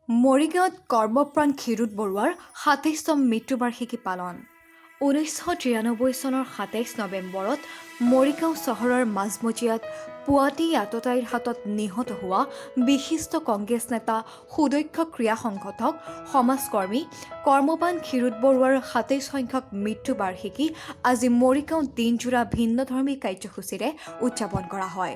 মৰিগাঁৱত কৰ্মপ্ৰাণ ক্ষীৰোদ বৰুৱাৰ 27তম মৃত্যুবাৰ্ষিকী পালন। 1993 চনৰ 27 নৱেম্বৰত মৰিগাঁও চহৰৰ মাজমজিয়াত পুৱাতি আততায়ীৰ হাতত নিহত হোৱা বিশিষ্ট কংগ্ৰেছ নেতা, সুদক্ষ ক্ৰীড়া সংগঠক, সমাজকৰ্মী কৰ্মবান ক্ষীৰোদ বৰুৱাৰ 27 সংখ্যক মৃত্যুবাৰ্ষিকী আজি মৰিগাঁও দিনজোৰা ভিন্নধৰ্মী কাৰ্যসূচীৰে উদযাপন কৰা হয়।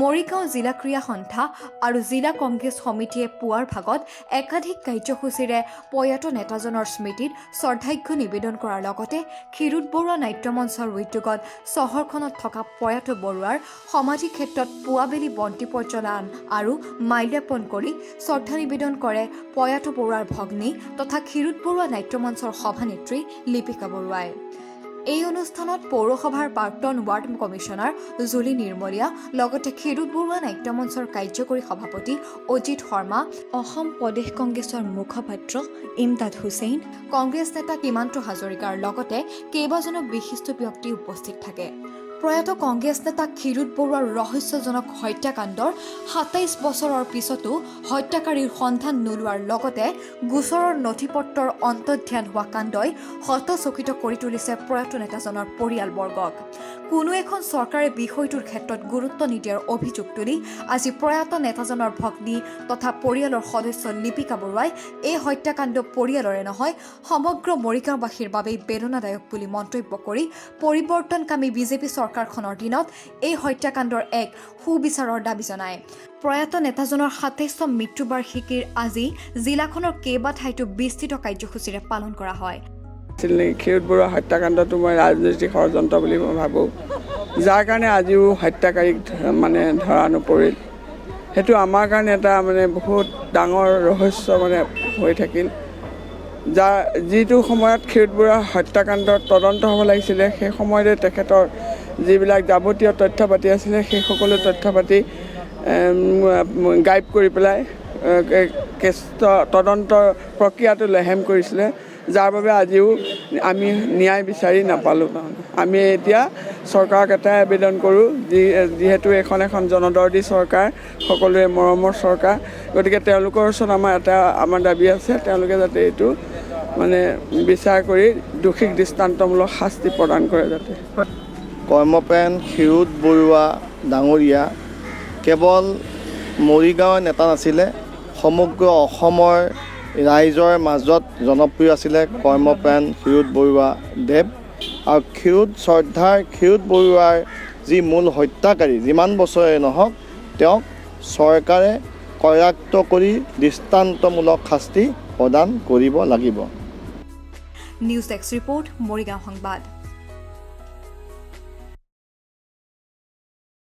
মৰিগাঁও জিলা ক্ৰীড়া সন্থা আৰু জিলা কংগ্ৰেছ সমিতিয়ে পুৱাৰ ভাগত একাধিক কাৰ্যসূচীৰে প্ৰয়াত নেতাজনৰ স্মৃতিত শ্ৰদ্ধাৰ্ঘ্য নিবেদন কৰাৰ লগতে ক্ষীৰোদ বৰুৱা নাট্যমঞ্চৰ উদ্যোগত চহৰখনত থকা প্ৰয়াত বৰুৱাৰ সমাধি ক্ষেত্ৰত পুৱাবেলি বন্তি প্ৰজ্বলন আৰু মাল্যাৰ্পণ কৰি শ্ৰদ্ধা নিবেদন কৰে প্ৰয়াত বৰুৱাৰ ভগ্নী তথা ক্ষীৰোদ বৰুৱা নাট্যমঞ্চৰ সভানেত্ৰী লিপিকা বৰুৱাই। এই অনুষ্ঠানত পৌৰসভাৰ প্ৰাক্তন ৱাৰ্ড কমিছনাৰ জুলি নিৰ্মলীয়া, লগতে ক্ষীৰোদ বৰুৱা নাট্যমঞ্চৰ কাৰ্যকৰী সভাপতি অজিত শৰ্মা, অসম প্ৰদেশ কংগ্ৰেছৰ মুখপাত্ৰ ইমদাদ হুছেইন, কংগ্ৰেছ নেতা সীমান্ত হাজৰিকাৰ লগতে কেইবাজনো বিশিষ্ট ব্যক্তি উপস্থিত থাকে। প্ৰয়াত কংগ্ৰেছ নেতা ক্ষীৰোদ বৰুৱাৰ ৰহস্যজনক হত্যাকাণ্ডৰ 27 বছৰৰ পিছতো হত্যাকাৰীৰ সন্ধান নোলোৱাৰ লগতে গোচৰৰ নথি পত্ৰৰ অন্তৰ্ধান হোৱা কাণ্ডই হতচকিত কৰি তুলিছে প্ৰয়াত নেতাজনৰ পৰিয়ালবৰ্গক। কোনো এখন চৰকাৰে বিষয়টোৰ ক্ষেত্ৰত গুৰুত্ব নিদিয়াৰ অভিযোগ তুলি আজি প্ৰয়াত নেতাজনৰ ভগ্নী তথা পৰিয়ালৰ সদস্য লিপিকা বৰুৱাই এই হত্যাকাণ্ড পৰিয়ালৰে নহয়, সমগ্ৰ মৰিগাঁওবাসীৰ বাবেই বেদনাদায়ক বুলি মন্তব্য কৰি পৰিৱৰ্তনকামী বিজেপি চৰকাৰখনৰ দিনত এই হত্যাকাণ্ডৰ এক সুবিচাৰৰ দাবী জনায়। প্ৰয়াত নেতাজনৰ 27তম মৃত্যুবাৰ্ষিকীৰ আজি জিলাখনৰ কেইবাঠাইতো বিস্তৃত কাৰ্যসূচীৰে পালন কৰা হয়। আছিল নেকি? ক্ষীৰোদ বৰুৱা হত্যাকাণ্ডটো মই ৰাজনৈতিক ষড়যন্ত্ৰ বুলি মই ভাবোঁ, যাৰ কাৰণে আজিও হত্যাকাৰীক মানে ধৰা নপৰিল। সেইটো আমাৰ কাৰণে এটা মানে বহুত ডাঙৰ ৰহস্য মানে হৈ থাকিল। যাৰ যিটো সময়ত ক্ষীৰোদ বৰুৱা হত্যাকাণ্ডৰ তদন্ত হ'ব লাগিছিলে, সেই সময়তে তেখেতৰ যিবিলাক যাৱতীয় তথ্য পাতি আছিলে, সেই সকলো তথ্য পাতি গাইব কৰি পেলাই কেছ তদন্তৰ প্ৰক্ৰিয়াটো লেহেম কৰিছিলে, যাৰ বাবে আজিও আমি ন্যায় বিচাৰি নাপালোঁ। আমি এতিয়া চৰকাৰক এটাই আবেদন কৰোঁ, যিহেতু এইখন এখন জনদৰদী চৰকাৰ, সকলোৰে মৰমৰ চৰকাৰ, গতিকে তেওঁলোকৰ ওচৰত আমাৰ এটা আমাৰ দাবী আছে, তেওঁলোকে যাতে এইটো মানে বিচাৰ কৰি দোষীক দৃষ্টান্তমূলক শাস্তি প্ৰদান কৰে যাতে। কৰ্মপ্ৰাণ ক্ষীৰোদ বৰুৱা ডাঙৰীয়া কেৱল মৰিগাঁৱৰ নেতা নাছিলে, সমগ্ৰ অসমৰ ৰাইজৰ মাজত জনপ্ৰিয় আছিলে কৰ্মপ্ৰাণ ক্ষীৰোদ বৰুৱা দেৱ। আৰু শ্ৰদ্ধাৰ ক্ষীৰোদ বৰুৱাৰ যি মূল হত্যাকাৰী, যিমান বছৰে নহওক, তেওঁক চৰকাৰে কৰায়ত্ব কৰি দৃষ্টান্তমূলক শাস্তি প্ৰদান কৰিব লাগিব। নিউজ ডেস্ক ৰিপৰ্ট, মৰিগাঁও সংবাদ।